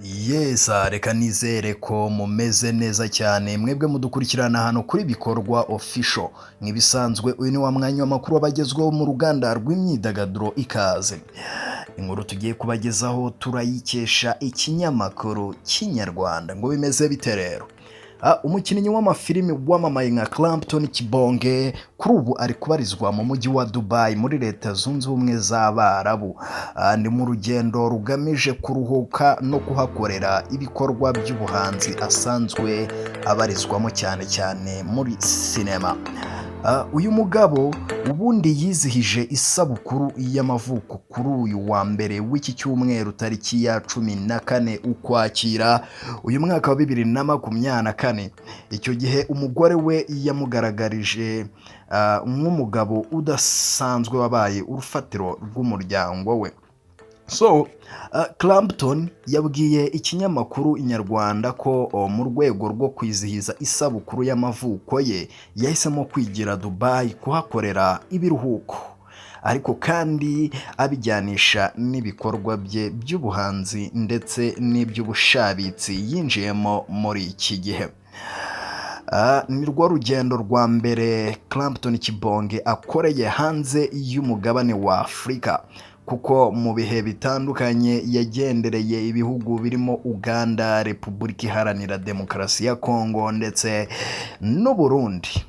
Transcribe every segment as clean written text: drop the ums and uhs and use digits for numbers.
Yes, reka nizere ko mumeze neza cyane mwebwe mudukurikirana hano kuri Bikorwa Official. Nk'ibisanzwe, uyu ni wa mwanya w'amakuru abagezweho mu ruganda rw'imyidagaduro. Ikaze. Inkuru tugiye kubagezaho turayikesha ikinyamakuru Kinyarwanda. Ngo bimeze bite rero? Umukinnyi w'amafilimi wamamaye nka Clapton Kibonge kuri ubu ari kubarizwa mu mujyi wa Dubai muri Leta Zunze Ubumwe z'Abarabu. Ni mu rugendo rugamije kuruhuka no kuhakorera ibikorwa by'ubuhanzi asanzwe abarizwamo, cyane cyane muri sinema. Uyu mugabo ubundi yizihije isabukuru y'amavuko kuri uyu wa mbere w'iki cyumweru, tariki ya 14 Ukwakira uyu mwaka wa 2024. Icyo gihe umugore we yamugaragarije nk'umugabo udasanzwe wabaye urufatiro rw'umuryango we. So Clapton yabwiye ikinyamakuru Inyarwanda ko mu rwego rwo kwizihiza isabukuru y'amavuko ye yahisemo kwigira Dubai kuhakorera ibiruhuko, ariko kandi abijyanisha n'ibikorwa bye by'ubuhanzi ndetse n'iby'ubushabitsi yinjiyemo muri iki gihe. Ni rwo rugendo rwa mbere Clapton Kibonge akoreye hanze y'umugabane wa Afurika, kuko mu bihe bitandukanye yagendereye ibihugu birimo Uganda, Repubulika Iharanira Demokarasi ya Kongo ndetse n'u Burundi.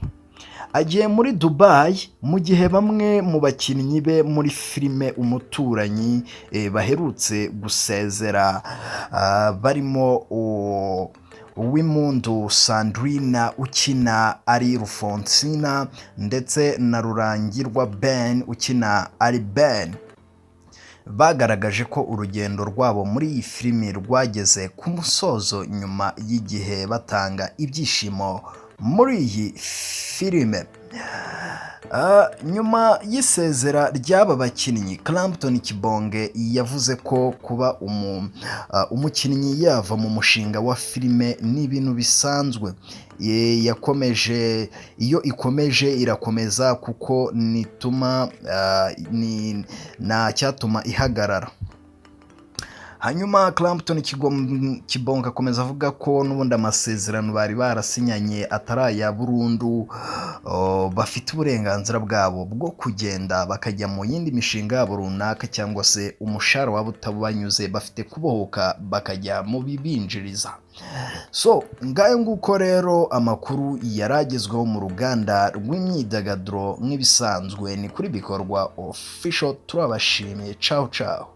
Agiye muri Dubai mu gihe bamwe mu bakinnyi be muri filime Umuturanyi baherutse gusezera, barimo Uwimpundu Sandrina ukina ari Rufonsina ndetse na Rurangirwa Ben ukina ari Ben, bagaragaje ko urugendo rwabo muri iyi filimi rwageze ku musozo nyuma y'igihe batanga ibyishimo muri iyi filime. Nyuma y'isezera ry'aba bakinnyi, Clapton Kibonge yavuze ko kuba umukinnyi yava mu mushinga wa filime ni ibintu bisanzwe. Yakomeje, iyo ikomeje irakomeza, kuko nituma ni nta cyatuma ihagarara. Hanyuma Clapton Kibonge akomeza avuga ko n'ubundi amasezerano bari barasinyanye atari aya burundu, bafite uburenganzira bwabo bwo kugenda bakajya mu yindi mishinga yabo runaka, cyangwa se umushahara waba utabanyuze bafite kubohoka bakajya mu bibinjiriza. So ngayo nguko rero amakuru yari agezweho mu ruganda rw'imyidagaduro. Nk'ibisanzwe ni kuri Bikorwa Official, turabashimiye. Ciao ciao.